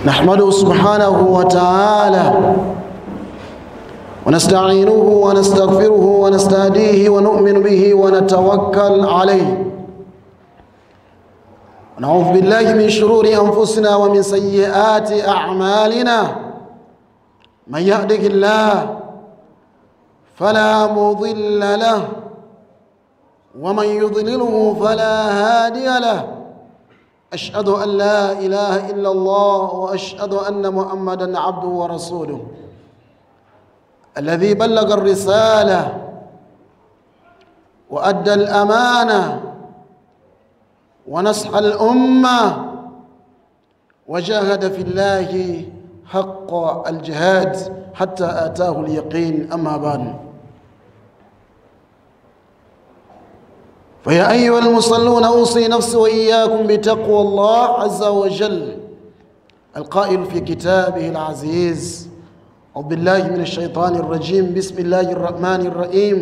نحمده سبحانه وتعالى ونستعينه ونستغفره ونستهديه ونؤمن به ونتوكل عليه. ونعوذ بالله من شرور أنفسنا ومن سيئات أعمالنا. من يهده الله فلا مضل له ومن يضلله فلا هادي له. أشهد أن لا إله إلا الله وأشهد أن محمدا عبده ورسوله الذي بلغ الرسالة وأدى الأمانة ونصح الأمة وجاهد في الله حق الجهاد حتى آتاه اليقين. أما بعد، فيا أيها المصلون، أوصي نفسي وإياكم بتقوى الله عز وجل، القائل في كتابه العزيز: أعوذ بالله من الشيطان الرجيم، بسم الله الرحمن الرحيم،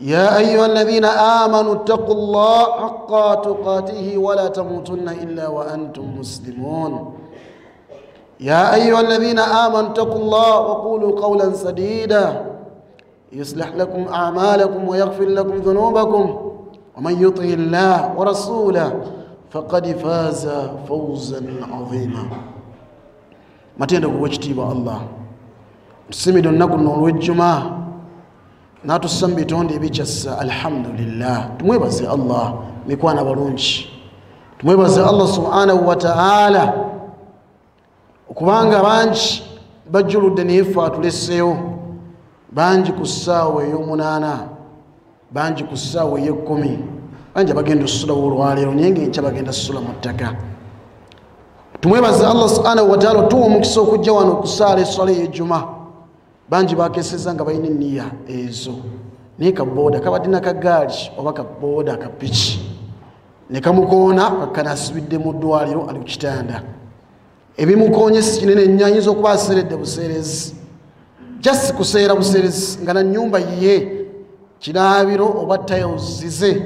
يا أيها الذين آمنوا اتقوا الله حق تقاته ولا تموتن إلا وأنتم مسلمون. يا أيها الذين آمنوا اتقوا الله وقولوا قولا سديدا يصلح لكم أعمالكم ويغفر لكم ذنوبكم، ومن يطع الله ورسوله فقد فاز فوزا عظيما. Matendo kuwekitiibwa Allah, tusimidde olunaku luno olw'ejjuma n'atussa mu bitonde ebikyassa. Alhamdulillah, tumwebaze Allah. Mikwano balungi, tumwebaze Allah subhanahu wa ta'ala okubanga bangi bajjuludde naye ffe atuleseewo, bangi ku ssaawa ey'omunaana, bangi ku ssaawa ey'ekkumi, bangi abagenda osusulawo olwaleero naye ng'enkya bagenda susula mu ttaka. Tumwebaze Allah subhanahu wa ta'ala otuwa omukisa okujja wano okusaala esswala ey'ejjuma. Bangi bakeseza nga balina enniya ezo, naye kabooda kabadde nakagaali oba kabooda akapiki ne kamukoona kakkana asibidde mu ddwaliro ali ku kitanda. Ebimukoonye si kinene nnyo, ayinza okuba aseeredde buseerezi, just kuseera buseerezi nga na nnyumba ye kinaabiro oba tiles ze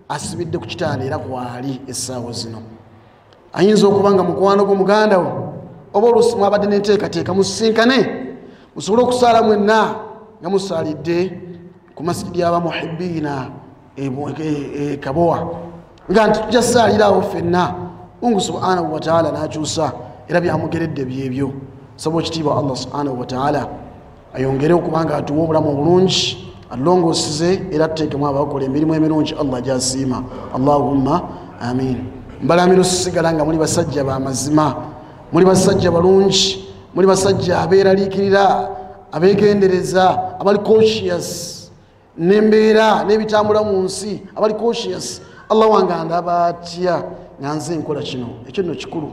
asibidde ku kitanda era kwali essaawa zino. Ayinza okuba nga mukwano gwo muganda wo oba oluusi mwabadde n'enteekateeka musisinkane musobole okusaala mwenna nga musaalidde ku masigidi y'abamuhibiina e Kabowa, nga nti tujja saalira awo ffenna. Mungu subhanahu wa ta'ala n'akyusa era byamugeredde byebyo. Saba ekitiibwa Allah subhanahu wa ta'ala ayongere okuba nga atuwa obulamu obulungi, alongoosize era tuteekemu abakola emirimu emirungi Allah gy'asiima. Allahumma amin. Mbalamira osigala nga muli basajja b'amazima, muli basajja balungi, muli basajja abeeraliikirira, abeegendereza, abali conscious n'embeera n'ebitambula mu nsi, abali conscious. Allah wange andaba atya nga nze nkola kino? Ekyo nno kikulu.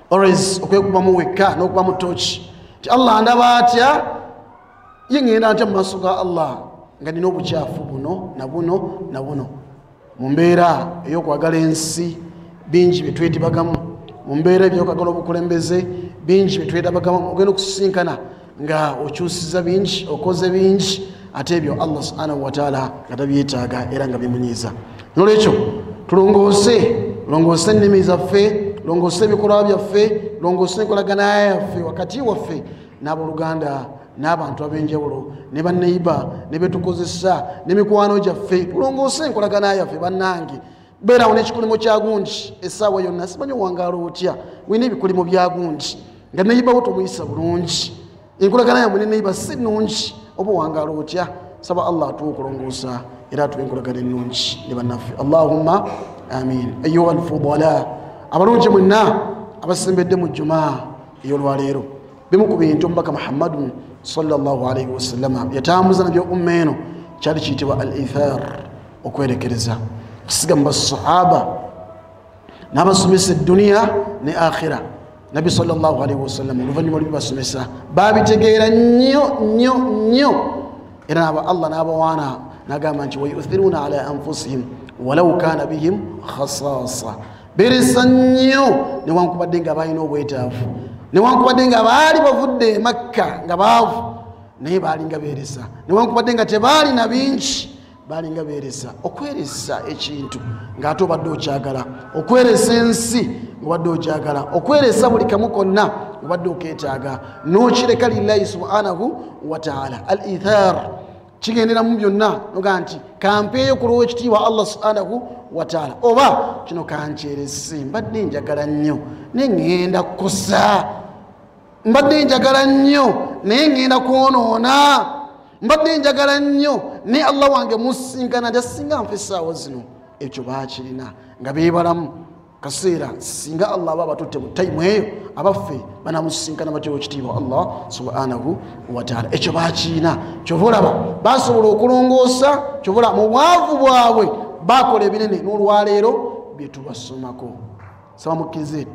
Always okwekubamu wekka n'okubamu toki nti Allah andaba atya, ye ŋŋenda ntya mu maaso ga Allah nga nina obukyafu buno na buno na buno. Mu mbeera ey'okwagala ensi bingi bye twetibagamu, mu mbeera ebyokwagala obukulembeze bingi bye twetabagamu. Ogenda okusisinkana nga okyusiza bingi, okoze bingi, ate ebyo Allah subhanahu wa ta'ala nga tabyetaaga era nga bimunyiiza. Nolwekyo tulongoose, longoose ennimi zaffe, longoose ebikolwa byaffe, longoose enkolagana yaffe wakati waffe n'abooluganda n'abantu ab'enjawulo ne banneiba ne betukozesa n'emikwano gyaffe. Tulongoose enkolagana yaffe bannange. Beerawo n'ekikolimo kya gundi essaawa yonna, simanyi owangaala otya wina ebikolimo bya gundi nga neibawo tomuyisa bulungi, enkolagana yammwe ne neiba si nnungi, oba owangaala otya? Saba Allah atuwe okulongoosa era atuwe enkolagana ennungi ne bannaffe. Allahumma amin. Ayuha alfudala, abalungi mwenna abasembedde mu jjumaa ey'olwaleero, bimu ku bintu omubaka Muhammadun sallallahu alaihi wasallama yatambuza nabyo umma eno kyali kiyitibwa al ithar, okwerekereza, kusiga mu basahaba n'abasomesa edduniya ne akhira. Nabbi sallallahu alaihi wasallam oluvannyuma lw'ebibasomesa baabitegeera nnyo nnyo nnyo, era Allah n'abawaana n'agamba nti wayuthiruna ala anfusihim walau kana bihim khasasa, beeresa nnyo newankubadde nga balina obwetaavu, newankubadde nga baali bavudde e Makka nga baavu, naye baalinga beeresa, newankubadde nga tebaalina bingi, Balinga beeresa okweresa ekintu ng'ate obadde okyagala, okweresa ensi ng'obadde okyagala, okweresa buli kamu konna ng'obadde okeetaaga, n'okireka lillahi subhanahu wa taala. Al ithar kigenderamu byonna, noga nti kampeeyo ku lw'ekitiibwa Allah subhanahu wa taala, oba kino kankyerese, mbadde njagala nnyo naye ŋŋenda kukosa, mbadde njagala nnyo naye ŋŋenda kwonoona, mbadde njagala nnyo naye Allah wange musinkana nti singa nfa essaawa zino. Ekyo baakirina nga beebalamu kaseera, singa Allah aba abatutte mu tayimu eyo abaffe banamusinkana batya ekitiibwa Allah subhanahu wa taala. Ekyo baakirina. Kyova olaba basobola okulongoosa, kyova olaba mu bwavu bwabwe bakola ebinene n'olwaleero bye tubasomako. Saba mukkirize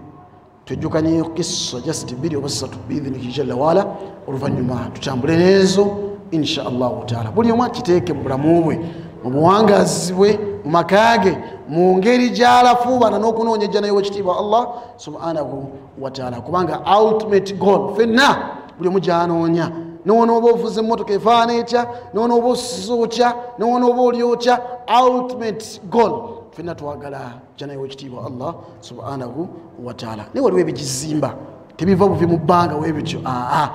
twejjukanyeyo kissa just 2 oba 3 biidhinihi jalla waala, oluvannyuma tutambule n'ezo insha allahu taala. Buli omu akiteeke mu bulamu bwe, mu buwangazi bwe, mu maka ge, mu ngeri gy'alafuubana n'okunoonya ejjana y'owekitiibwa Allah subhanahu wa taala, kubanga ultimate goal ffenna buli omu gy'anoonya. Newonooba ovuze emmotoka efaana etya, newonooba osuza otya, newonooba oli otya, ultimate goal ffenna twagala jjana y'owekitiibwa Allah subhanahu wa taala. Naye waliwo ebigizimba tebiva buvi mu bbanga weebityo. Aa,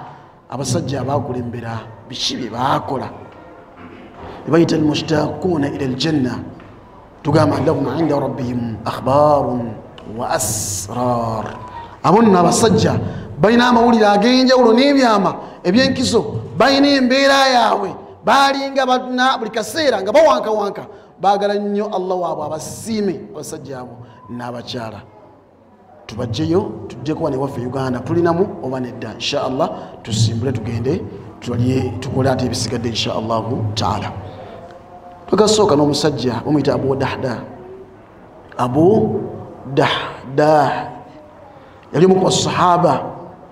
abasajja abakulembera biki bye baakola? Bayita almushtaquuna ila aljanna, tugamba lahum inda rabbihim akhbarun wa asrar. Abo nno abasajja balina amawulire ag'enjawulo n'ebyama ebyenkizo, balina embeera yaabwe, balinga buli kaseera nga bawankawanka, baagala nnyo Allah waabwe abasiime. Abasajja abo n'abakyala tubajjeyo, tujjeko wano ewaffe Uganda tulinamu oba nedda. Insha Allah tusimbule tugende tulye tukole ate ebisigadde insha Allahu taala. Tugasooka n'omusajja bamuyita Abu Dahda. Abu Dahda yali omu ku basahaba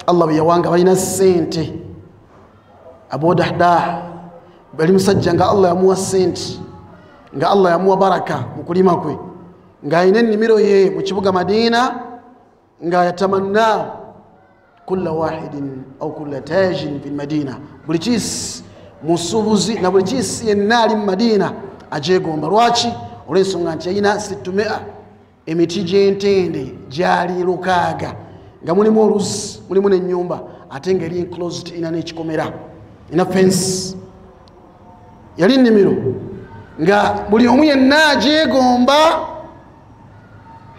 Allah bwe yawanga balina ssente. Abu Dahda yali musajja nga Allah yamuwa ssente, nga Allah yamuwa baraka mu kulima kwe, ng'alina ennimiro ye mu kibuga Madina, nga yatamanna kulla wahidin au kulla tajin fi Madina, buli kiisi musuubuzi na buli kiisi yenna ali mu Madina agyegomba. Lwaki? Olw'ensonga nti yalina 600 emiti gy'entende gyali 600 nga mulimu oluzzi, mulimu n'ennyumba, ate ng'eri enclosed, ina n'ekikomera, ina fence. Yali nnimiro nga buli omu yenna agyegomba,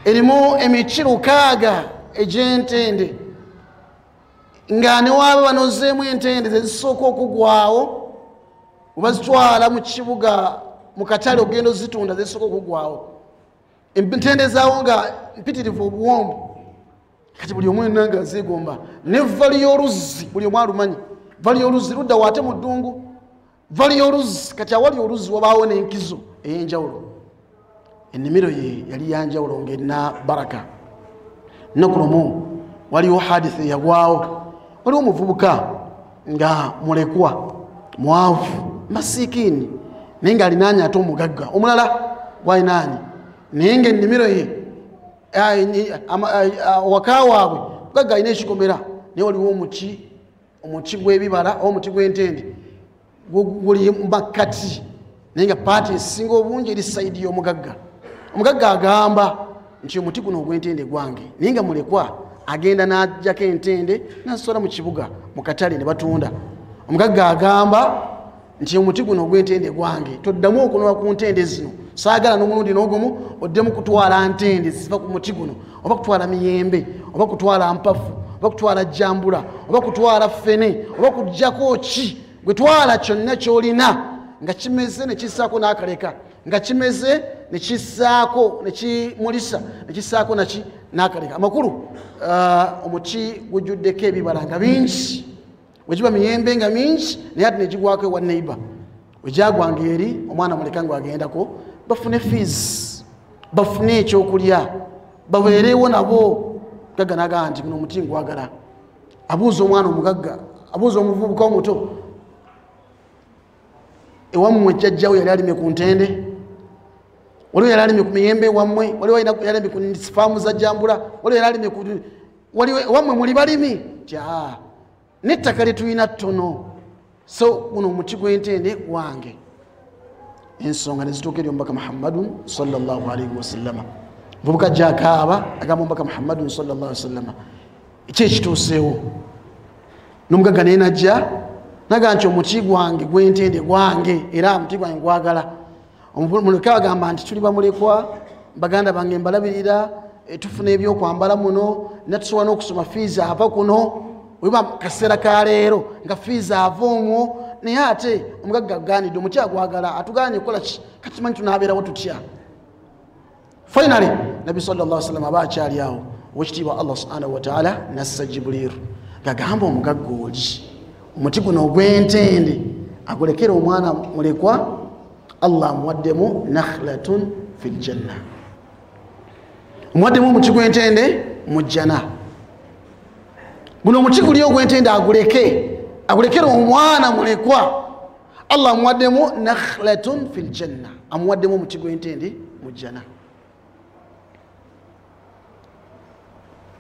erimu emiti 600 egy'entende, nga ne waaba banozeemu entende zezisooka okugwawo webazitwala mu kibuga mu katale okugenda ozitunda, zezisooka okugwawo. Entende zaawo nga mpitirivu obuwombo. Kati buli omu yenna nga azeegomba. Ne vali y'oluzzi buli omu alumanyi, vali y'oluzzi ludda waate mu ddungu, vali y'oluzzi. Kati awali oluzzi wabaawo n'enkizo ey'enjawulo. Ennimiro ye yali yanjawulo ng'erina baraka. Nnaku lumu waliwo haditha eyagwawo, waliwo omuvubuka nga mulekwa mwavu masikiini, naye ng'alinaanye ate omugagga omulala gwalinaanye, naye ng'ennimiro ye waka waabwe mugagga alina ekikomera, naye waliwo omuti gw'ebibala oba omuti gw'entende guli makkati, naye nga paati esinga obungi eri sayidi y'omugagga. Omugagga agamba nti omuti guno ogw'entende gwange, naye nga mulekwa agenda n'aggyako entende n'azitwala mu kibuga mu katale ne batunda. Omugagga agamba nti omuti guno ogw'entende gwange, toddamu okunoba ku ntende zino, saagala n'omulundi n'ogumu oddemu kutwala ntende ziva ku muti guno, oba kutwala miyembe, oba kutwala mpafu, oba kutwala jambula, oba kutwala ffene, oba kuggyako ki, gwe twala kyonna ky'olina nga kimeze ne kissaako n'akaleka, nga kimeze ne kissaako ne kimulisa ne kissaako naki n'akaleka. Amakulu omuti gujjuddeko ebibala nga bingi, bwe giba miyembe nga mingi, naye ate ne gigwako ewa neighbor. Bwe gyagwanga eri omwana muleka ng'agendako, bafune fees, bafune ekyokulya, babeerewo nabo. Mugagga n'agamba nti guno omuti ngwagala. Abuuza omwana omugagga, abuuza omuvubuka omuto, ewammwe jjajjawo yali alimye ku ntende, waliwo yali alimye ku miyembe ewammwe, waliwo yali alimye ku faamu za jambula, waliwo yali alimye ku, waliwo ewammwe muli balimi? Nti aa, n'ettaka lye tulina ttono, so guno omuti gw'entende gwange. Ensonga nezituuka eri omubaka Muhammadun sallallahu alaihi wasallama. Muvubuka ajja akaaba agamba omubaka Muhammadun sallallahu alaihi wasallama, ki ekituuseewo? N'omugagga naye najja naga nti omuti gwange gw'entende gwange, era omuti gwange gwagala. Muleka agamba nti tuli bamulekwa, baganda bange mbalabirira, tufuna ebyokwambala muno, natusobola n'okusoma fiizi ava kuno, weba kaseera ka leero nga fiizi ava omwo, naye ate omugagga agaanidde omuti agwagala, atuganye kukola ki? Kati tumanyi tunaabeerawo tutya? Finally Nabbi sallallahu alaihi wasallam aba akyali awo, owekitiibwa Allah subhanahu wa ta'ala nassa Jibuliru ng'agamba omugagga oli omuti guno ogw'entende agulekere omwana mulekwa, Allah amuwaddemu nakhlatun fil janna, omuwaddemu omuti gw'entende mu jjana. Guno omuti guli ogw'entende aguleke, agulekere omwana mulekwa, Allah amuwaddemu nakhlatun fil janna, amuwaddemu omuti gw'entende mu jjana.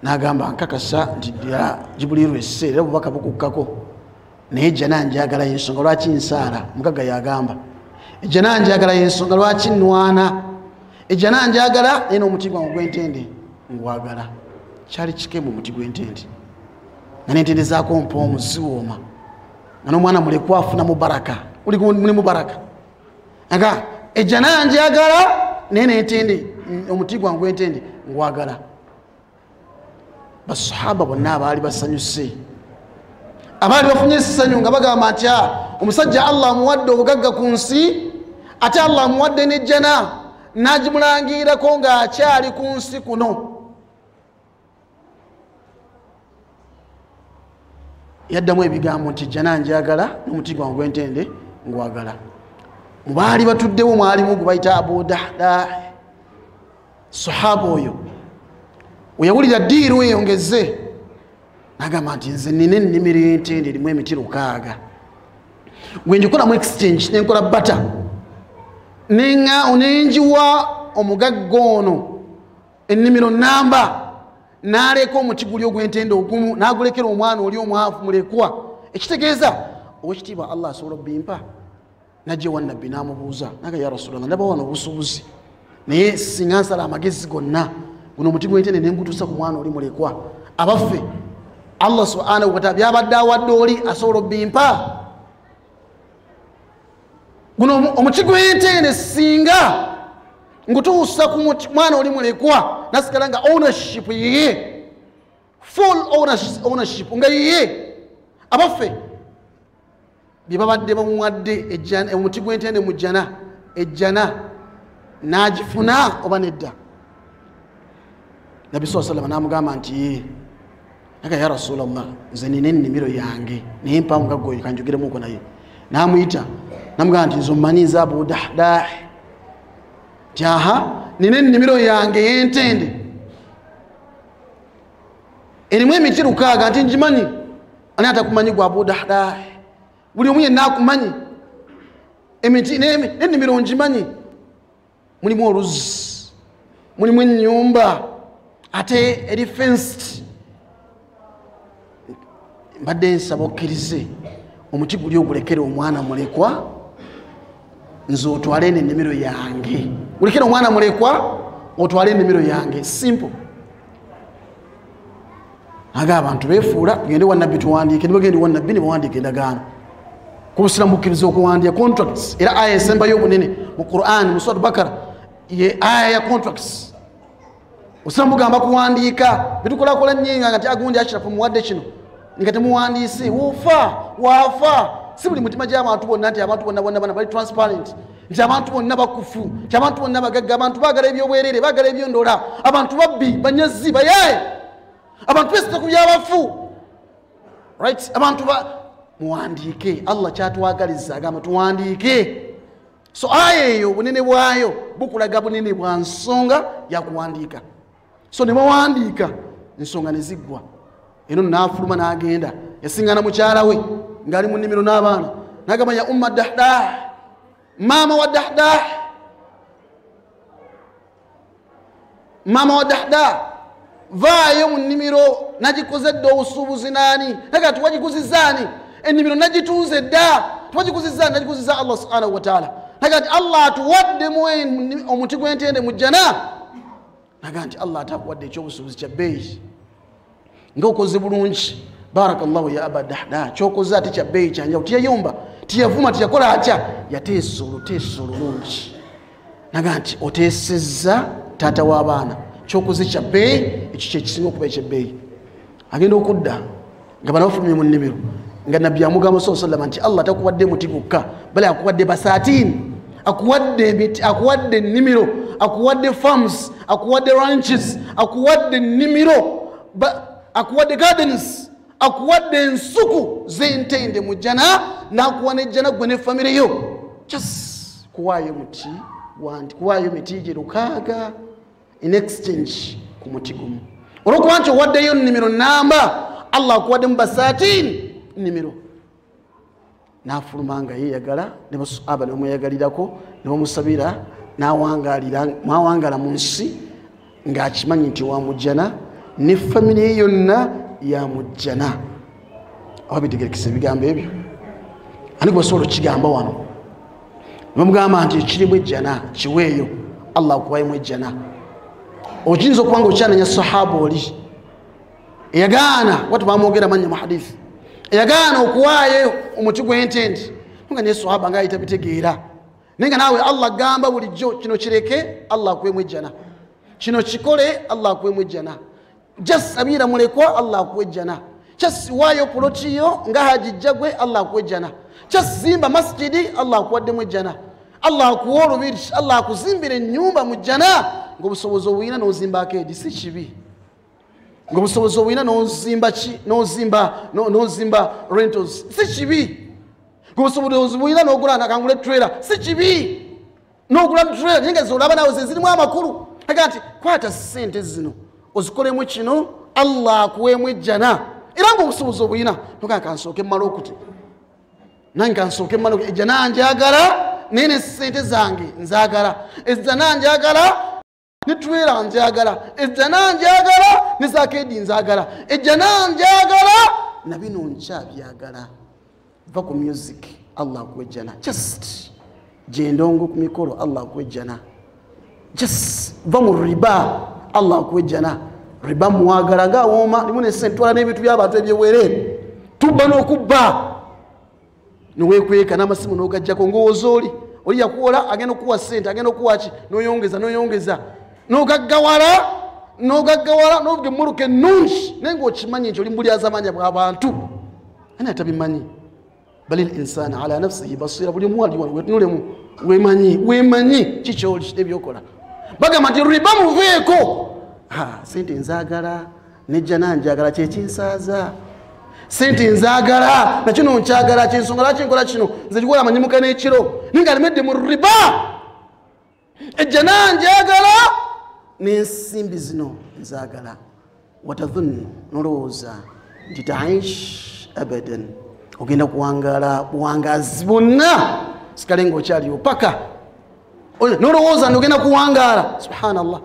N'agamba nkakasa nti ddala Jibuliru esse era obubaka bukukkako, naye ejjana njagala y'ensonga lwaki nsaala. Mugagga yagamba ejjana njagala y'ensonga lwaki nnwana, ejjana njagala naye n'omuti gwange ogw'entende ngwagala. Kyali kikemu omuti gw'entende nga n'entende zaako mpoomu ziwooma, nga n'omwana mulekwa afuna mubaraka, mulimu baraka. Aga ejjana njagala naye n'entende, omuti gwange ogw'entende ngwagala. Basahaba bonna abaali basanyuse, abaali bafunye essanyu nga bagamba nti omusajja Allah amuwadde obugagga ku nsi, ate Allah amuwadde n'ejjana n'agimulangirako ng'akyali ku nsi kuno. Yaddamu ebigambo nti ejjana njagala n'omuti gwange ogw'entende ngwagala. Mu baali batuddewo mwalimu gwe bayita Abu Dahdah, sahaba oyo weyawulira ddiiru eyo ngezze n'agamba nti nze nina ennimiro y'entende erimu emiti 6, gwe ngikolamu exchange nenkola bata nenjiwa omugagga ono ennimiro namba, n'aleka omuti guli ogw'entende ogumu n'agulekera omwana oli omwavu mulekwa. Ekitegeeza owekitiibwa Allah asobola obbimpa. Najja ewa Nabbi n'amubuuza naga, ya Rasulallah, ndaba wano obusuubuzi, naye singa nsala amagezi gonna guno omuti gw'entende ne ngutuusa ku mwana oli mulekwa, abaffe Allah subhanahu wa ta'ala byabadde awadde oli asobola obbimpa? Guno omuti gw'entende singa ngutuusa ku mwana oli mulekwa nasigala nga ownership yiye, full ownership nga yiye, abaffe bye babadde bamuwadde omuti gw'entende mu jjana, ejjana n'agifuna oba nedda? Nabbi sallallahu alaihi wasallam n'amugamba nti ye. Naga ya Rasulallah, nze nina ennimiro yange naye mpa omugagga oyo kanjogeremuko naye. N'amuyita n'amugamba nti nze ommanyi nze Abu Dahdah, nti aha nina ennimiro yange ey'entende erimu emiti 6, nti ngimanyi. Ani atakumanyi gwe Abu Dahdah? Buli omu yenna akumanyi, emiti n'ennimiro ngimanyi, mulimu oluzzi, mulimu ennyumba ate eri fenced. Mbadde nsaba okkirize omuti guli ogulekere omwana mulekwa, nze otwale ennimiro yange. Gulekere omwana mulekwa otwale ennimiro yange, simple. Aga abantu beefuula tugende wa Nabbi tuwandiike, nibagende wa Nabbi ne bawandiika endagaano. Kubusiramu bukkiriza okuwandiika contracts, era aya esembayo obunene mu Quran mu Surah Bakara ye aya ya contracts. Osiramu bugamba kuwandiika, bitukolakola nnyinga nga ti agundi Ashrafu muwadde kino nga temuwandiise, wofa wafa. Si buli mutima gy'abantu bonna nti abantu bonna bonna bali transparent, nti abantu bonna bakufu, nti abantu bonna bagagga, abantu baagala ebyobwerere, baagala ebyondola, abantu babbi, banyazi, bayaye, abantu besita ku byabafu. Right? Abantu muwandiike. Allah kyatwagaliza agamba tuwandiike. So aya eyo obunene bwayo bukulaga bunene bwa nsonga ya kuwandiika. So ne bawandiika ensonga ne ziggwa. Eno n'afuluma n'agenda yasingana mukyala we ng'ali mu nnimiro n'abaana, n'agamba ya umma Dahdah, maama wa Dahdah, maama wa Dahdah, vaayo mu nnimiro nagikoze dda obusuubuzi naani? Naga tiwagiguzizaani ennimiro nagitunze dda, tiwagiguzizaani? Nagiguziza Allah subhanahu wa ta'ala. Naga nti Allah atuwaddemu omuti gw'entende mu jjana. Naga nti Allah atakuwadde ekyobusuubuzi kya bbeeyi ng'okoze bulungi. Barakallahu ya Aba Dahda, kyokoze ate kya bbeeyi kyanjawulo. Tiyayomba, tiyavuma, tiyakola atya, yateesa oluteesa olulungi. Naga nti oteesezza taata w'abaana, kyokoze kya bbeeyi, ekyo kyekisinga okuba ekyebbeeyi. Agenda okudda nga bano bafulumye mu nnimiro, nga nabbi amugamba sallallahu alaihi wasallam nti Allah takuwadde muti gwokka, bali akuwadde basaatini, akuwadde emiti, akuwadde ennimiro, akuwadde farms, akuwadde ranches, akuwadde ennimiro, akuwadde gardens, akuwadde ensuku z'entende mu jjana, n'akuwa n'ejjana gwe ne famire yo. Just kuwaayo muti wanti, kuwaayo miti gye 6 in exchange ku muti gumu. Olwokuba nti owaddeyo nnimiro namba, Allah akuwaddemu basaatini nnimiro. N'afuluma nga yeeyagala, ne basahaba ne bamweyagalirako, ne bamusabira, n'awangaala mu nsi ng'akimanyi nti wa mu jjana, ne famire ye yonna ya mu jjana. Aba bitegerekesa ebigambo ebyo? Ani gwe basobola okukigamba wano? Ne bamugamba nti ekirimu ejjana kiweeyo, Allah akuwayemu ejjana. Okiyinza okuba nga okyanenya sahaba oli eyagaana, watu bamwogera mannya mu hadithi, eyagaana okuwaayo omuti gw'entende, nga naye sahaba nga ayita bitegeera. Naye nga naawe Allah agamba bulijjo kino kireke, Allah akuwemu ejjana, kino kikole, Allah akuwemu ejjana, just sabira mulekwa, Allah akuwe ejjana, just waayo puloti yo nga hajijja gwe, Allah akuwe ejjana, just zimba masjidi, Allah akuwaddemu ejjana, Allah akuwa olubiri, Allah akuzimbira ennyumba mu jjana, ng'obusobozi obulina n'ozimbaako edi, si kibi. Ng'obusobozi obulina n'ozimba ki, n'ozimba rentals, si kibi. Ng'obusobozi obulina n'ogula nakangula trailer, si kibi. N'ogula trailer naye nga z'olaba naawe ze zirimu amakulu. Aga nti kwata ssente zino ozikolemu kino, Allah akuweemu ejjana. Era ng'obusobozi obulina, nogaa kansooke mmale okuti, nange kansooke mmale okuti, ejjana njagala, naye ne ssente zange nzaagala, ejjana njagala, ne trailer njagala, ejjana njagala, ne zaakedi nzaagala, ejjana njagala, na bino nkyabyagala. Va ku music, Allah akuwe ejjana. Just gyendongo ku mikolo, Allah akuwe ejjana. Just va mu riba, Allah akuwe ejjana. Riba mwagala ng'awooma, limu ne ssente, twala n'ebintu by'abantu ebyewereere, tubba n'okubba, neweekweka n'amasimu n'ogaggyako ng'owooza oli, oli yakuwola agenda okukuwa ssente, agenda okukuwa ki, n'oyongeza n'oyongeza, n'ogaggawala n'ogaggawala, n'ovuga emmotoka ennungi, naye ng'okimanyi nti oli mu bulyazaamaanya bw'abantu. Ani atabimanyi? Balil insana ala nafsihi basira. Buli omu ali wano wetunulemu, weemanyi, weemanyi ki ky'oli n'ebyokola. Bagamba nti riba muveeko. Sente nzaagala, nejjana njagala, kyekinsaaza. Sente nzaagala, na kino nkyagala, kyensonga lwaki nkola kino, nze gikola amanyimuka n'ekiro, naye nga alemedde mu riba. Ejjana njagala, n'ensimbi zino nzaagala. Watadhunnu, n'olowooza nti taish abadan, ogenda kuwangaala buwangaazi bwonna, sikale ng'okyaliwo paka n'olowooza nti ogenda kuwangaala. Subhanallah.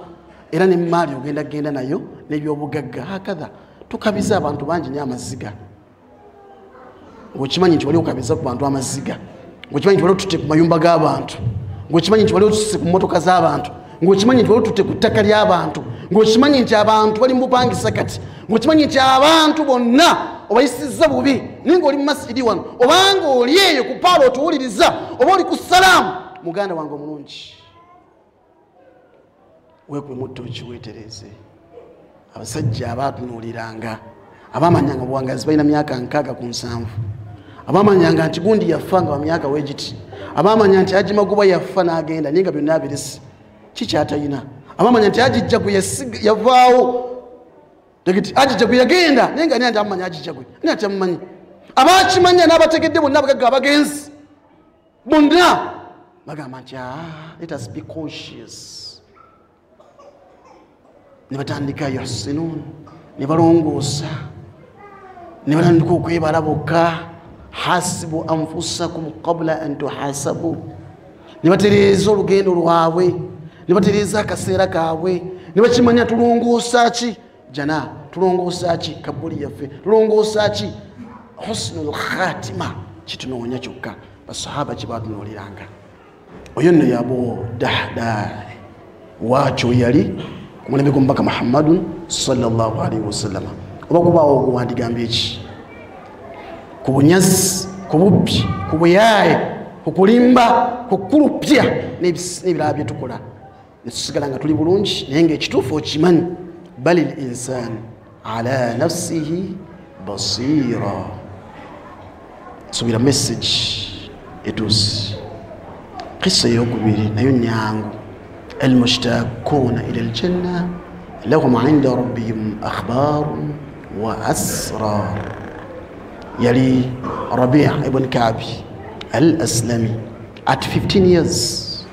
Era n'emmaali ogenda kugenda nayo n'ebyobugagga. Hakadha tukabiza abantu bangi nnyo amaziga. Ng'okimanyi nti wali okabiza ku bantu amaziga, ng'okimanyi nti wali otutte ku mayumba g'abantu, ng'okimanyi nti wali otusse ku mmotoka z'abantu, ng'okimanyi nti wali otutte ku ttaka ly'abantu, ng'okimanyi nti abantu bali mu bupangisa kati, ng'okimanyi nti abantu bonna obayisizza bubi, naye ng'oli mu masjidi wano, obanga oli eyo ku paalo otuwuliriza, oba oli ku salaamu. Muganda wange omulungi, weekwe mutto okiweetereze. Abasajja abaatunuuliranga, abamanyanga obuwangazi balina myaka 6 ku 7, abamanyanga nti gundi yafa nga wa myaka weegiti, abamanya nti Haji Magoba yafa n'agenda naye nga byonna abirese, kikyatayina, abamanya nti Haji Jjagwe yavaawo, Haji Jjagwe yagenda naye nga ani atamumanya Haji Jjagwe, ani atamumanyi? Abakimanya n'abategedde bonna abagagga abagenzi bonna bagamba nti let us be conscious. Ne batandika yuhsinun, ne balongoosa, ne batandika okwebala bokka. Hasibu anfusakum qabla an tuhasabu. Ne batereeza olugendo lwabwe, ne batereeza akaseera kaabwe, ne bakimanya tulongoosa ki jana, tulongoosa ki kabuli yaffe, tulongoosa ki husnul khatima. Kitunoonya kyokka basahaba kye baatunuuliranga. Oyo nno yabo Dahda waakyo yali ku mulembe gw'omubaka Muhammadun sallallahu alaihi wasallam. Oba kubaawo ogwo wandigambye ki? Ku bunyazi, ku bubbi, ku buyaaye, ku kulimba, ku kulupya n'ebirala bye tukola ne tusigala nga tuli bulungi, naye ng'ekituufu okimanyi. Bali l insan ala nafsihi basira. Subira message etuuse. Kisa eyokubiri nayo nyangu. Almushtakuna ila aljanna lahum inda rabbihim akhbarun wa asrar. Yali Rabi' ibn Ka'bi al-Aslami at 15 years,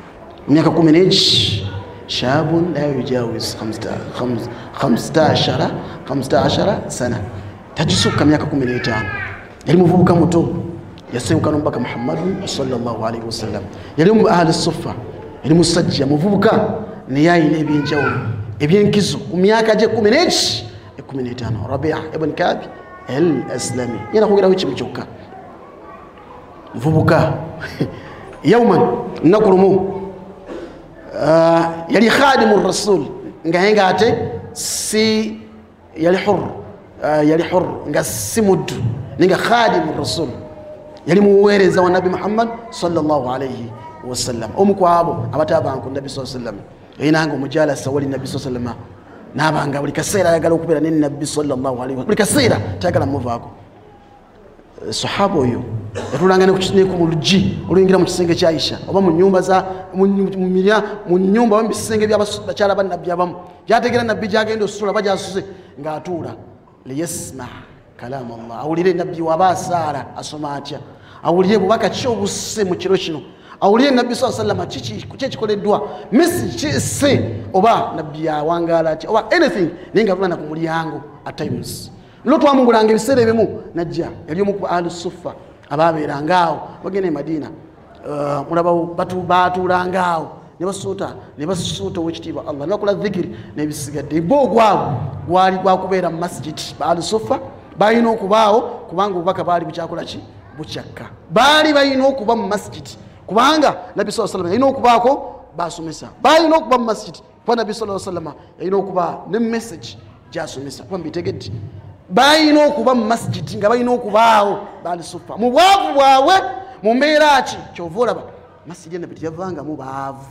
myaka 14, shabun la yujawiz 15 sana, tajisukka myaka 15. Yali muvubuka muto, yasenguka n'omubaka Muhammadu sallallahu alaihi wasallam. Yali mu ahli suffa, yali musajja muvubuka naye ayina ebyenjawulo ebyenkizo ku myaka gye 15. Rabi' ibn Ka'bi al-Aslami yena kwogeraho kimu kyokka. Muvubuka yauman, nnaku lumu yali khadimu rasul, nga ye ng'ate si yali hur, yali hur nga si muddu, naye nga khadimu rasul, yali muweereza wa Nabbi Muhammad sallallahu alaihi wasallam. Omu ku abo abataabanga ku Nabbi sallallahu alaihi wasallam, yayinanga omujalasa wali Nabbi sallallahu alaihi wasallam, n'abanga buli kaseera ayagala okubeera ne Nabbi sallallahu alaihi wasallam, buli kaseera tayagala muvaako. Sahaba oyo yatulanga ne ku luggi oluyingira mu kisenge kya Aisha oba mu nyumba za mu nyumba oba mu bisenge by'abakyala ba Nabbi abamu, gyategeera Nabbi gyagenda osula oba gyasuze ng'atuula liyasma kalamu Allah, awulire Nabbi waba asaala asoma atya, awulire bubaka ki obusse mu kiro kino, awulire Nabbi sallallahu alaihi wasallam kiki ekikoleddwa, message kisse oba Nabbi awangaala atya oba anything, naye nga atula na ku mulyango at times. Lo twamugulanga ebiseera ebimu najja, yali omu ku ahlu suffa abaabeeranga awo bagenda e Madina, mulabawo baatuulanga awo ne basuuta owekitiibwa Allah, ne bakola dhikiri n'ebisigadde. Bo ogwabwe gwali gwakubeera mu masjid. Ba ahlu suffa balina okubaawo kubanga obubaka baali bukyakola ki? Bukyakka. Baali balina okuba mu masjid kubanga Nabbi sallallahu alaihi wasallam yalina okubaako basomesa. Balina okuba mu masjid kuba Nabbi sallallahu alaihi wasallam yalina okuba ne message gyasomesa, kuba mbitegedde. Balina okuba mu masjid nga balina okubaawo baali suffa mu bwavu bwabwe mu mbeera ki. Kyova olaba masjid ya Nabbi teyavangamu baavu,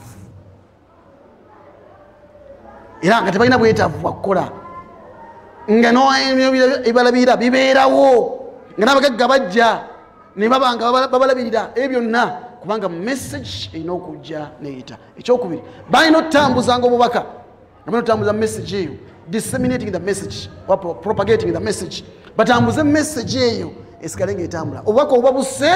era nga tebalina bwetaavu bwakukola, nga ebibalabirira bibeerawo, nga n'abagagga bajja ne baba nga babalabirira ebyo byonna, kubanga message erina okujja neyita. Ekyokubiri, balina okutambuzanga obubaka, nga balina okutambuza message eyo, disseminating the message or propagating the message, batambuze message eyo esigale ng'etambula. Obubaka obuba busse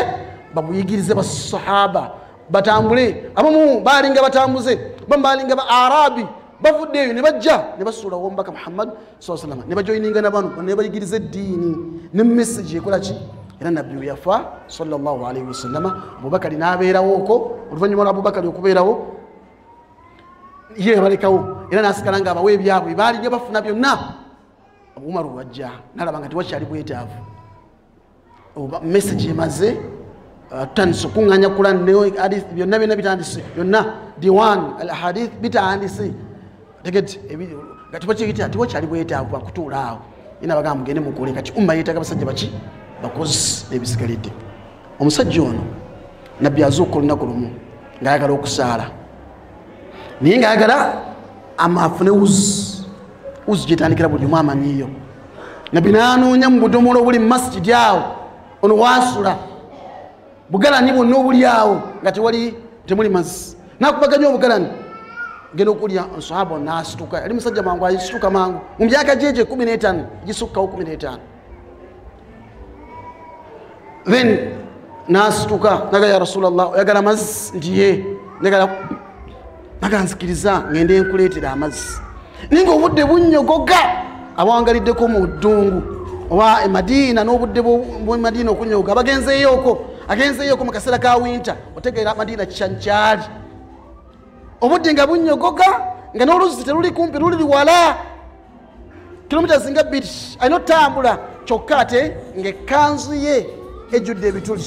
babuyigirize basahaba batambule. Abamu baalinga batambuze, abamu baalinga ba Arabi bavudde eyo ne bajja ne basuulawo omubaka Muhammad sallallahu alaihi wasallam, ne bajoyininga na bano ne bayigiriza eddiini ne message ekola ki. Era Nabbi we yafa sallallahu alaihi wasallam, Abubakari n'abeerawooko. Oluvannyuma lwa Abubakari okubeerawo ye yabalekawo, era n'asigala ng'abawa ebyabwe baalinga bafuna byonna. Umaru wajja n'alaba nga tewakyali bwetaavu, message emaze, tutandise okuŋŋaanya Quran ne hadith byonna byonna bitandise byonna, diwan al hadith bitandise, tegedde nga tewakyali bwetaavu bwakutuula awo. Era bagamba mugende mukole. Kati umma yeetaaga basajja baki? Bakozi n'ebisigalidde. Omusajja ono Nabbi azuuka olunaku lumu ng'ayagala okusaala, naye ng'ayagala afune wuzi gyetandikira buli omu amanyiyo. Nabbi n'anoonya mu budomola obuli mu masjidi awo, ono waasula bugalani bwonna obuli awo nga tewali temuli mazzi, n'akubaganya obugalani genda okulya. Nsahaba n'asituka, yali musajja mangu, asituka mangu mu myaka gyegyo 15 gisukkawo 15. Then n'asituka naga, ya Rasulallah, oyagala mazzi? Nti ye. Naga nzikiriza ngende nkuleetera amazzi. Naye ng'obudde bunnyogoga, awangaliddeko mu ddungu oba e Madiina, n'obudde bw'e Madiina okunyogoga, abagenzeeyooko agenzeeyooko mu kaseera ka winter, otegeera Madiina kyankyali, obudde nga bunnyogoga, nga n'oluzzi teruli kumpi, luli wala kilomita zinga 2, alina otambula kyokka ate ng'ekkanzu ye ejjudde ebituli.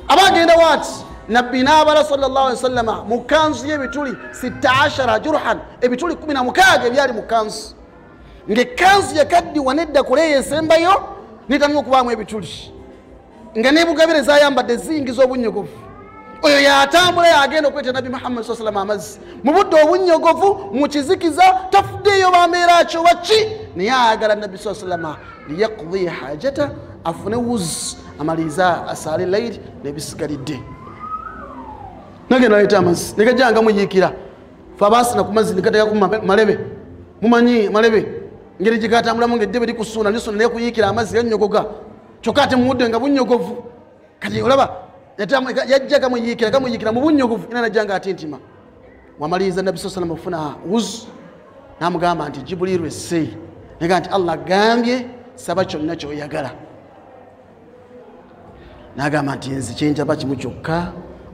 Aba agenda waati Nabbi n'abala sallallahu alaihi wasallama mu kanzu y'ebituli 16 jurhan, ebituli 16 ebyali mu kanzu, ng'ekkanzu yakaddiwa nedda kuleeyo esembayo netandika okubaamu ebituli, nga n'ebugabire zayambadde ziyingiza obunnyogovu. Oyo yatambula yagenda okweta Nabbi Muhammad sallallahu alaihi wasallam amazzi mu budde obunnyogovu, mu kizikiza, tafuddeeyo bambeera kyo baki, naye ayagala Nabbi sallallahu alaihi wasallam liyaqdi hajata, afune wuzi amaliriza asaale layiri n'ebisigalidde. Nagenda aleeta amazzi negajja nga muyiikira, fe abaasina ku mazzi negateeka ku malebe, mumanyi malebe ngeri gyegatambulamu ng'eddebe likusuuna lisuna naye kuyiikira amazzi gannyogoga, kyokka ate muwudde nga bunnyogovu. Kati olaba yajja gamuyiikira gamuyiikira mu bunnyogovu, era najja nga atintima. Wamaliriza Nabbi sallallahu alaihi wasallam okufuna wuzu, n'amugamba nti Jibuliiru esse, naga nti Allah agambye saba kyonna ky'oyagala. N'agamba nti nze kyenjaba kimu kyokka,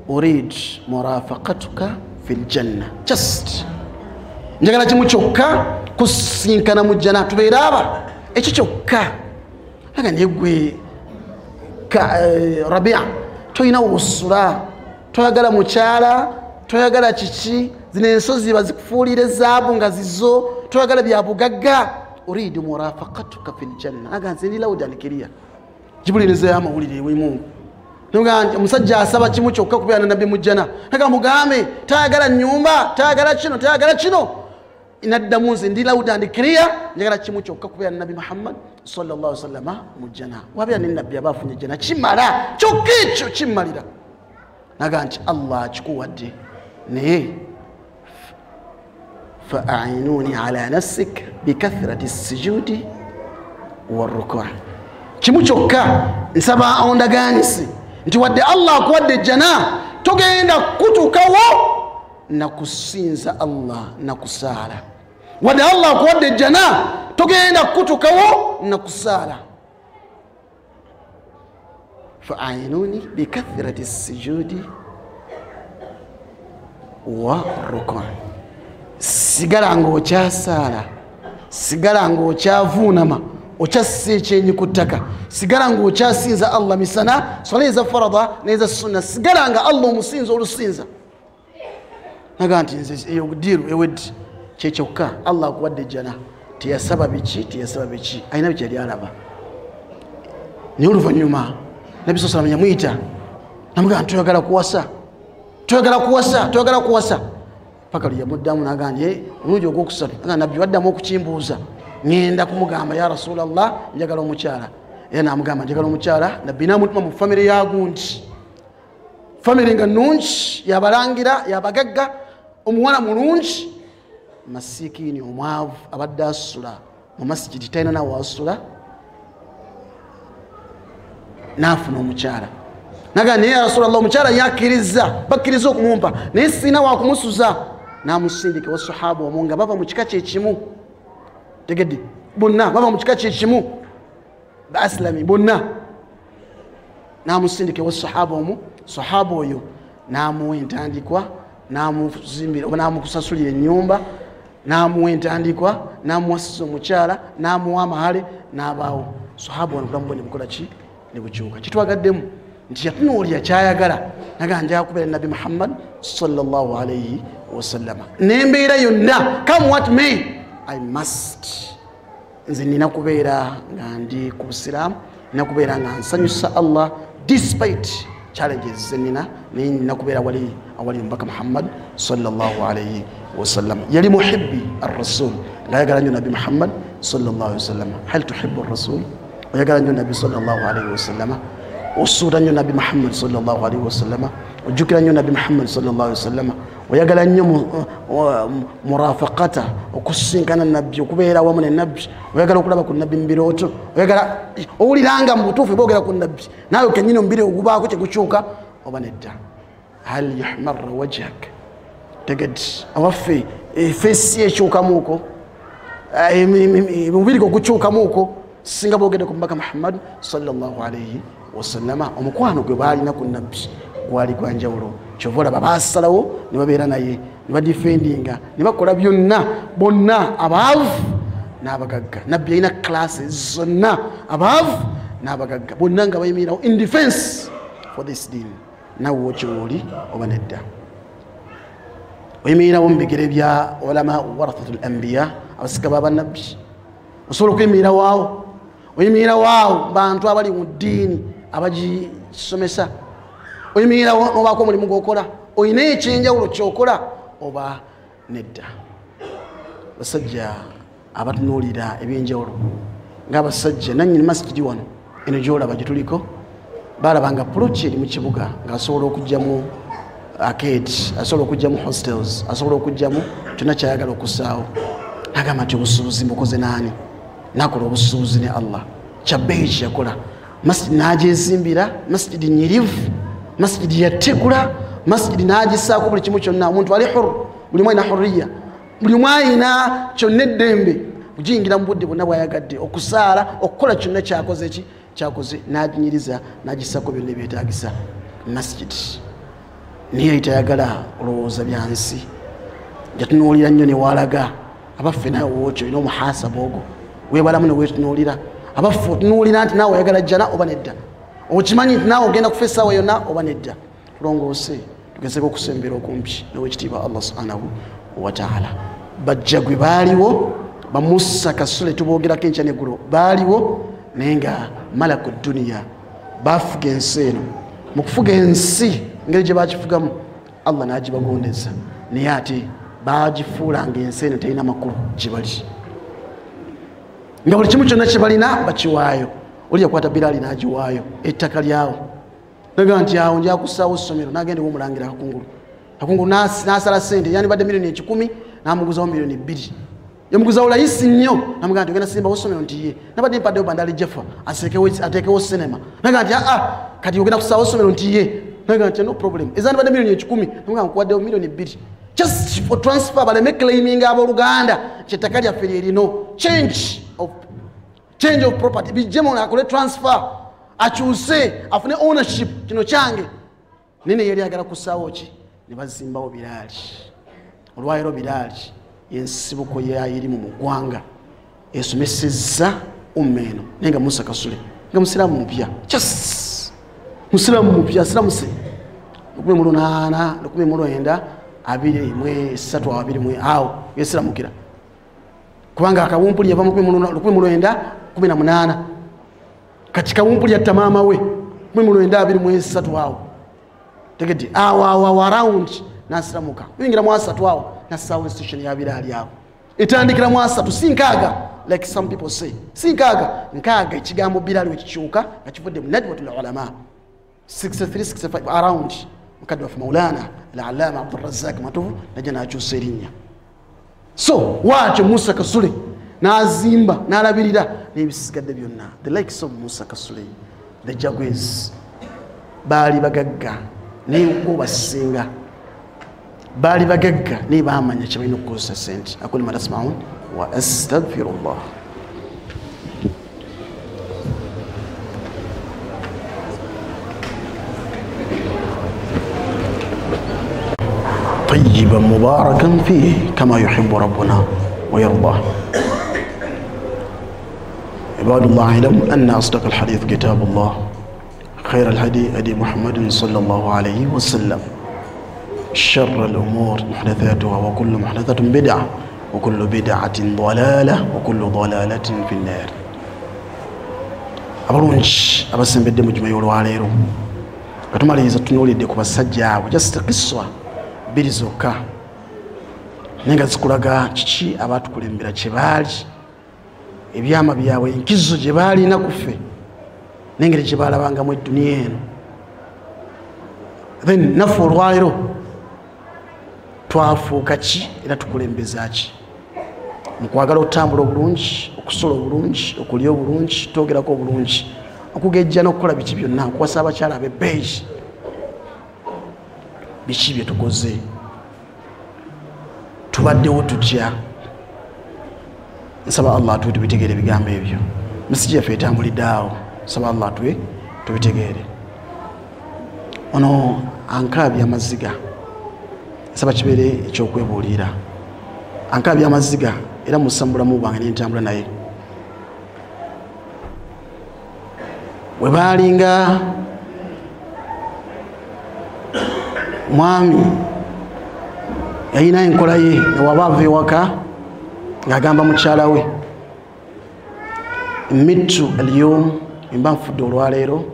urid murafaqatuka fil janna, just njagala kimu kyokka, kusinkana mu jjana, tubeere aba ekyo kyokka. Aga naye gwe Rabia tolina wosula, toyagala mukyala, toyagala kiki, zino ensozi bazikufuulira ezaabu nga zizo, toyagala bya bugagga, uridu murafaqatuka fil janna. Aga nze ndi lawudi alikiriya Jibuliiru amawulire ewe Mungu. Omusajja asaba kimu kyokka kubeera na Nabbi mu jjana, aga mugambe tayagala nnyumba, tayagala kino, tayagala kino. Naddamu nze ndi loud and clear, njagala kimu kyokka kubeera na Nabbi Muhammad sallallahu alaihi wasallam mu jjana. Wabeera ne Nabbi aba afunye jjana, kimala kyokka ekyo kimmalira. Naga nti Allah akikuwadde, naye fa'inuni ala nafsik bikathrati sujudi warruku'. Kimu kyokka nsaba ondagaanise nti wadde Allah akuwadde ejjana, togenda kutuukawo nakusinza Allah nakusaala. Wadde Allah akuwadde ejjana, togenda kutuukawo nakusaala. Fa'inuni bikathrati sujudi warruku'. Sigala ng'okyasaala, sigala ng'okyavuunama, okyassa ekyenyi ku ttaka, sigala ng'okyasinza Allah misana, swala eza farada n'eza sunna, sigala nga Allah omusinza olusinza. Naga nti nze eyo diiru ewedde, kyekyokka Allah akuwadde ejjana. Teyasaba biki, teyasaba biki, alina biki yali alaba. Naye oluvannyuma Nabbi sallallahu alaihi wasallam yamuyita namugamba nti toyagala kuwasa, toyagala kuwasa, toyagala kuwasa. Paka lwe yamuddamu n'agamba nti omulundi ogwokusatu, aga Nabbi waddamu okukimbuuza, ŋŋenda kumugamba ya Rasulallah njagala omukyala. Era n'amugamba njagala omukyala. Nabbi n'amutuma mu famire ya gundi, famire nga nnungi, yabalangira, yabagagga, omuwala mulungi, masikiini omwavu abadde asula mu masigidi, talina nawe asula, n'afuna omukyala. Naga naye ya Rasulallah omukyala yakkiriza, bakkiriza okumumpa, naye sirina wakumusuza. N'amusindika ewa sahaba omu nga bava mu kika kyekimu, tegedde bonna bava mu kika kyekimu, baasilami bonna. N'amusindika ewa sahaba omu, sahaba oyo n'amuwa entandikwa, n'amuzimbira oba n'amukusasulira ennyumba, n'amuwa entandikwa, n'amuwasiza omukyala, n'amuwa amahale, n'abaawo. Sahaba ono obulamu bwe ne bukola ki? Ne bukyuka. Kitwagaddemu nti yatunuulira kyayagala, naga njagala kubeera Nabbi Muhammad sallallahu alaihi wasallama n'embeera yonna, come what may, I must. Nze nina kubeera nga ndi ku busiraamu, nina kubeera nga nsanyusa Allah despite challenges ze nina, naye nina kubeera awali omubaka Muhammad sallallahu alaihi wasallam. Yali muhibbi arrasul, ng'ayagala nnyo Nabbi Muhammad sallallahu alaihi wasallam. Hal tuhibbu arrasul? Oyagala nnyo Nabbi sallallahu alaihi wasallama? Osuula nnyo Nabbi Muhammad sallallahu alaihi wasallama? Ojjukira nnyo Nabbi Muhammad sallallahu alaihi wasallama? Oyagala nnyo murafaqata, okusinkana Nabbi, okubeera awamu ne Nabbi? Oyagala okulaba ku Nabbi mu birooto? Oyagala owuliranga mu butuufu boogera ku Nabbi naawe kennyini omubiri ogubaako kyegukyuka oba nedda? Hal yuhmarra wajhak, tegedde awaffe efeesi ekyukamuuko, omubiri gwo gukyukamuuko singa boogedde ku mubaka Muhammad sallallahu alaihi wasallama. Omukwano gwe baalina ku Nabbi gwali gwa njawulo, kyova olaba baasalawo ne babeera naye, ne badifendinga, ne bakola byonna, bonna abaavu n'abagagga. Nabbi yalina classes zonna, abaavu n'abagagga bonna nga bayimirirawo in defense for this deen. Nawe wokiwooli oba nedda? Oyimirirawo mu bigere bya ulama warathatul anbiya, abasika b'abannabbi? Osobola okuyimirirawo awo? Oyimirirawo awo bantu abali mu ddiini abagisomesa? Oyimirirawo n'obaako omulimu gw'okola? Oyina ekyenjawulo ky'okola oba nedda? Basajja abatunuulira ebyenjawulo ng'abasajja nannyini masijidi wano eno gy'olaba gye tuliko, balaba nga ploti eri mu kibuga ng'asobola okuggyamu arcade, asobola okuggyamu hostels, asobola okuggyamu kyonna kyayagala okussaawo. Nagamba nti obusuubuzi mbukoze naani? Nakola obusuubuzi ne Allah. Kyabbeeyi kyeyakola, masijidi n'agyezimbira, masijidi nyirivu, masijidi yategula, masijidi n'agisaako buli kimu kyonna. Omuntu ali huru, buli omu alina hurriya, buli omu alina kyonna eddembe kugiyingira mu budde bwonna bw'ayagadde, okusaala, okukola kyonna kyakoze ki kyakoze, n'aginyiriza n'agisaako byonna ebyetaagisa masijidi. Naye yali tayagala olowooza bya nsi, yatunuulira nnyo ne waalaga. Abaffe nawe wookyo olina omuhasaba ogwo weebalamu ne weetunuulira. Abaffe otunuulira nti naawe oyagala jjana oba nedda? Okimanyi nti naawe ogenda kufa essaawa yonna oba nedda? Tulongoose, tugezeko okusembera okumpi n'owekitiibwa Allah subhanahu wataala. Bajjagwe baaliwo, bamusa Kasule tuboogerako enkya neggulo baaliwo, naye nga malaku duniya bafuga ensi eno. Mu kufuga ensi engeri gye bakifugamu Allah n'agibagondeza, naye ate bagifuulanga ensi eno terina makulu gye bali, nga buli kimu kyonna kye balina bakiwaayo. Oli yakwata Biraali n'agiwaayo ettaka lyawo, naga nti awo nja kussaawo ssomero, n'agenda ew'omulangira Kakungulu. Kakungulu n'asala ssente yandibadde 1,000,000 n'amuguzawo 2,000,000. Yamuguzawo layisi nnyo, namugamba nti ogenda simbawo ssomero? Nti ye nabadde mpaddeyo Bandali Jaffa ateekewo sinema. Naga nti aa, kati ogenda kussaawo ssomero? Nti ye. Naga nti no problem, ezandibadde 100,000,000 namugamba nkuwaddewo 2,000,000 just for transfer, baleme claiming abooluganda nti ettaka lyaffe lye lino. Change of property, bijjemu akole transfer, akyuse afune ownership, kino kyange. Nene yali ayagala kussaawo ki? Ne bazimbawo Biraali. Olwaleero Biraali ensibuko yayo eri mu ggwanga esomesezza umma eno. Naye nga Musa Kasule nga musiraamu mupya, just musiraamu mupya, asiramuse 1800 1923 23 awo yesiramukira, kubanga akawumpuli yava mu 1918. Kati kawumpuli yatta maama we 1923 awo, tegedde awo awo awo around nasiramuka yingira mu 30 awo nassaawo institution ya Biraali awo etandikira mu 30, si nkaaga like some people say, si nkaaga. Nkaaga ekigambo Biraali wekikyuka nga kivudde mu Nadwatul Ulama 63 65 around. Mukadde waffe Maulana Al-Allama Abdurrazak Matovu najja n'akyusa erinnya. So waakyo Musa Kasule n'azimba n'alabirira n'ebisigadde byonna. The likes of Musa Kasule, the Jagwes, baali bagagga naye ng'obasinga, baali bagagga naye baamanya kye balina okukozesa ssente. Aqulu ma tasmaun wa astaghfirullah. طيبا مباركا فيه كما يحب ربنا ويرضاه. عباد الله، اعلموا أن أصدق الحديث كتاب الله، خير الهدي هدي محمد صلى الله عليه وسلم، شر الأمور محدثاتها، وكل محدثة بدعة، وكل بدعة ضلالة، وكل ضلالة في النار. Abalungi abasembedde mu juma y'olwaleero, nga tumaliriza tunuulidde ku basajja abo, just qiswa bbiri zokka, naye nga zikulaga kiki abaatukulembera kye baali, ebyama byabwe, enkizo gye baalina ku ffe n'engeri gye baalabangamu edduniya eno. Then naffe olwaleero twafuuka ki era tukulembeza ki mu kwagala okutambula obulungi, okusula obulungi, okulya obulungi, twogerako obulungi, okugejja n'okukola biki byonna, okuwasa abakyala ab'ebbeeyi, biki bye tukoze? Tubaddewo tutya? Nsaba Allah atuwe tubitegeere ebigambo ebyo. Misiji yaffe etambulidde awo, nsaba Allah atuwe tubitegeere. Ono ankaabya amaziga, nsaba kibeere ekyokwebuulira. Ankaabya amaziga era mussa mu bulamu bwange n'entambula naye. We baalinga Mwami yalina enkola ye newaba ava ewaka ng'agamba mukyala we, mitu alyum, mba nfudde olwaleero,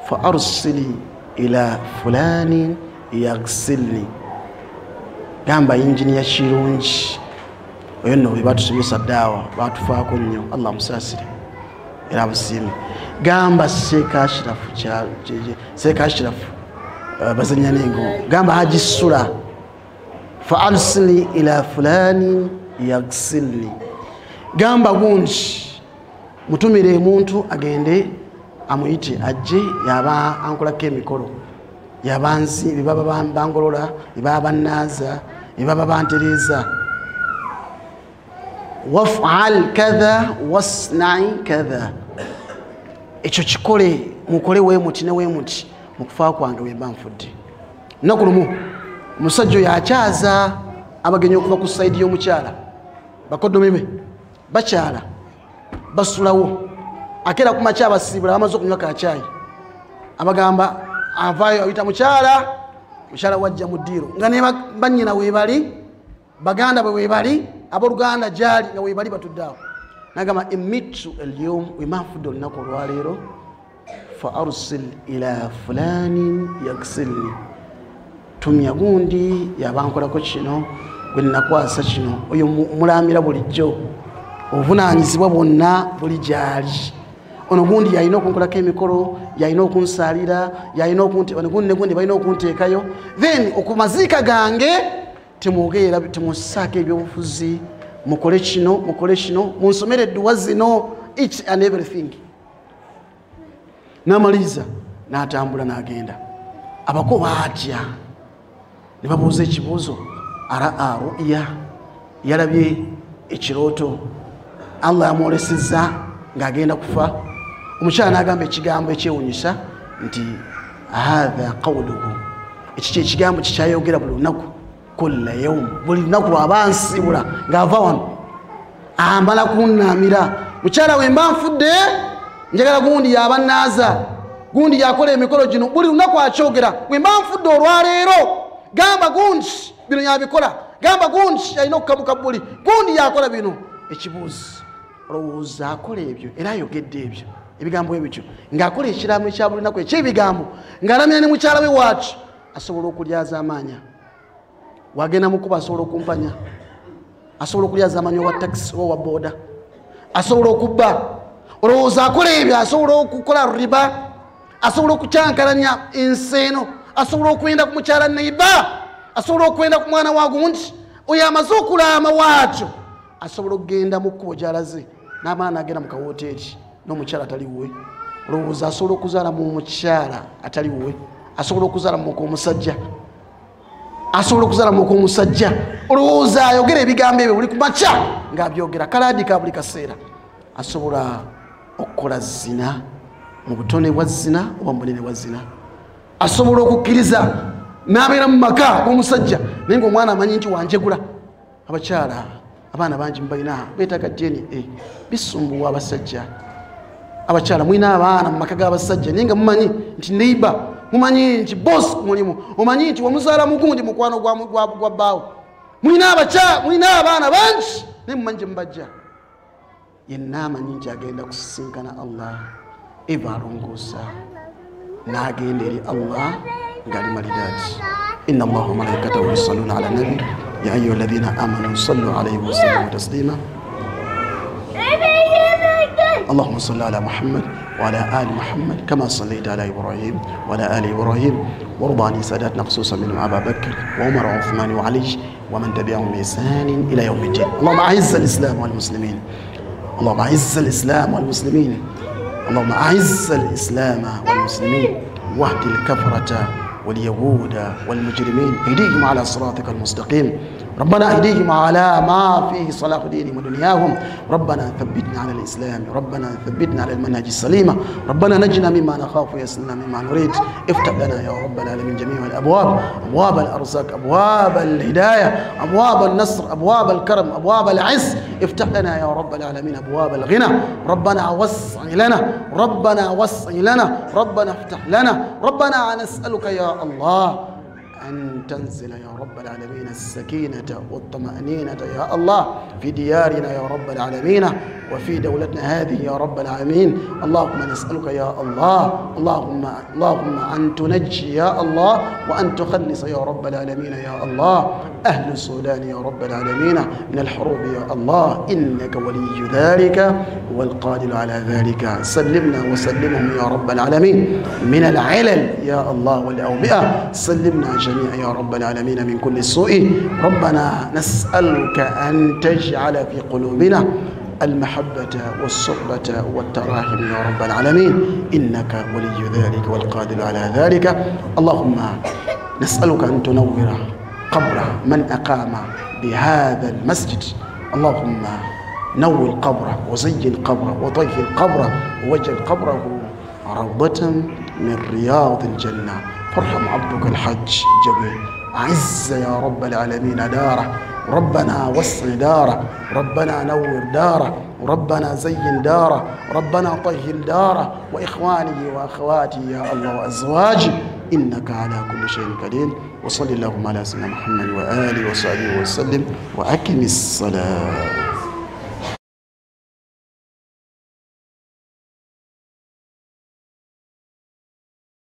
fa arsili ila fulani yagsilni, gamba yinginiya Kirungi oyo nno bwe batusomesa daawa batufaako nnyo, Allah amusaasire era amusiime. Gamba Sheikh Ashirafu bazanya n'engo, gamba Haji Sula, fa arsili ila fulani yagsilni, gamba gundi mutumire omuntu agende amuyite ajje yaba ankolako emikolo, yabanzi bebaba bangolola, bebaba bannaaza, bebaba bantereeza. Waf'al kadha wasna'i kadha, ekyo kikole, mukole weemuti ne weemuti mu kufa kwange wemba nfudde. Lunaku lumu omusajja oyo akyaza abagenyi okuva ku sayidi y'omukyala, bakoddomi be bakyala basulawo, akeera ku makya abasiibula bamaze okunywa kakyayi, abagamba avaayo ayita mukyala, mukyala wajja mu ddiiro nga ne bannyina weebali, baganda bwe weebali, abooluganda gyali nga weebali batudde awo. Nagamba emitu elyom, wemba nfudde olunaku olwaleero, fa arsil ila fulani yagsilni, tumya gundi yabankolako kino, gwe nnakwasa kino, oyo mulamira bulijjo obuvunaanyizibwa bwonna buli gyali. Ono gundi yalina okunkolako emikolo, yalina okunsaalira, yalina gundi ne gundi balina okunteekayo. Then okumaziika gange temwogerera, temussaako ebyobufuzi, mukole kino, mukole kino, munsomere edduwa zino, each and everything. N'amaliriza n'atambula n'agenda. Abako baatya ne babuuza ekibuuzo, araa ru'ya, yalabye ekirooto, Allah yamwolesezza ng'agenda kufa. Omukyala n'agamba ekigambo ekyewuunyisa nti hatha qawluhu, ekyo kyekigambo kikyayogera buli lunaku, kulla yawm, buli lunaku lwaba nsiibula ng'ava wano amala kunnaamira, mukyala we mba nfudde njagala gundi yaba nnaaza, gundi yakola emikolo gino, buli lunaku akyogera, bwe mba nfudde olwaleero gamba gundi bino yabikola, gamba gundi alina okukabuka buli, gundi yakola bino. Ekibuuzo, olowooza akola ebyo era ayogedde ebyo ebigambo ebityo ng'akola ekiraamo ekya buli lunaku eky'ebigambo, ng'alamira ne mukyala we waaki, asobola okulyaza amaanya, wagenda mukuba asobola okumpanya, asobola okulyaza amaanya owa takisi oba owa booda, asobola okubba. Olowooza akola ebyo asobola okukola riba, asobola okukyankalanya ensi eno, asobola okwenda ku mukyala neiba, asobola okwenda ku mwana wa gundi oyo amaze okulaama waakyo, asobola okugenda mu kkubo gy'alaze n'amala n'agenda mu kawoteeri n'omukyala atali wuwe. Olowooza asobola okuzaala mu mukyala atali wuwe, asobola okuzaala mu omusajja, asobola okuzaala mu omusajja. Olowooza ayogera ebigambo ebyo buli ku makya ng'abyogera kalaadi ka buli kaseera, asobola okukola zina mu butone bwa zina oba mu bunene bwa zina, asobola okukkiriza n'abeera mu maka g'omusajja naye ng'omwana amanyi nti wanjegula. Abakyala abaana bangi mubalina beetaaga DNA, bisumbuwa abasajja. Abakyala mulina abaana mu maka g'abasajja naye nga mumanyi nti neighbor, mumanyi nti boss ku mulimu, omanyi nti wamuzaala mugundi mukwano gwa bbaawo. Mulina abakyala, mulina abaana bangi naye mumanyi gye mubajja. Yenna amanyi nti agenda kusisinkana Allah, eva alongoosa n'agenda eri Allah ng'ali malidaadi. Inna Allaha wa malaikatahu yusalluna ala nabi ya ayyuha alladhina amanu sallu alayhi wa sallimu taslima. اللهم صل على محمد وعلى آل محمد كما صليت على إبراهيم وعلى آل إبراهيم، وارض عن ساداتنا خصوصا منهم أبا بكر وعمر وعثمان وعلي ومن تبعهم بإحسان إلى يوم الدين. اللهم أعز الإسلام والمسلمين، اللهم أعز الإسلام والمسلمين، اللهم أعز الإسلام والمسلمين، واهد الكفرة واليهود والمجرمين، اهديهم على صراطك المستقيم. ربنا اهديهم على ما فيه صلاح دينهم ودنياهم. ربنا ثبتنا على الإسلام، ربنا ثبتنا على المنهج السليم، ربنا نجنا مما نخاف ويسرنا مما نريد. افتح لنا يا رب العالمين جميع الأبواب، أبواب الأرزاق، أبواب الهداية، أبواب النصر، أبواب الكرم، أبواب العز. افتح لنا يا رب العالمين أبواب الغنى. ربنا وسع لنا، ربنا وسع لنا، ربنا افتح لنا. ربنا نسألك يا الله أن تنزل يا رب العالمين السكينة والطمأنينة يا الله في ديارنا يا رب العالمين، وفي دولتنا هذه يا رب العالمين. اللهم نسألك يا الله، اللهم أن تنجي يا الله، وأن تخلص يا رب العالمين يا الله أهل السودان يا رب العالمين من الحروب يا الله، إنك ولي ذلك والقادر على ذلك. سلمنا وسلمهم يا رب العالمين من العلل يا الله والأوبئة، سلمنا جميعا يا رب العالمين من كل سوء. ربنا نسألك أن تجعل في قلوبنا المحبة والصحبة والتراحم يا رب العالمين، إنك ولي ذلك والقادر على ذلك. اللهم نسألك أن تنور قبر من أقام بهذا المسجد، اللهم نور قبره وزين قبره وطهر قبره ووجه قبره روضة من رياض الجنة. فارحم عبدك الحج جبل، أعز يا رب العالمين داره، ربنا وسع داره، ربنا نور داره، ربنا زين داره، ربنا طهر داره، وإخوانه وأخواته يا الله وأزواجه، إنك على كل شيء قدير. وصل اللهم على سيدنا محمد وآله وصحبه وسلم، وأقم الصلاة.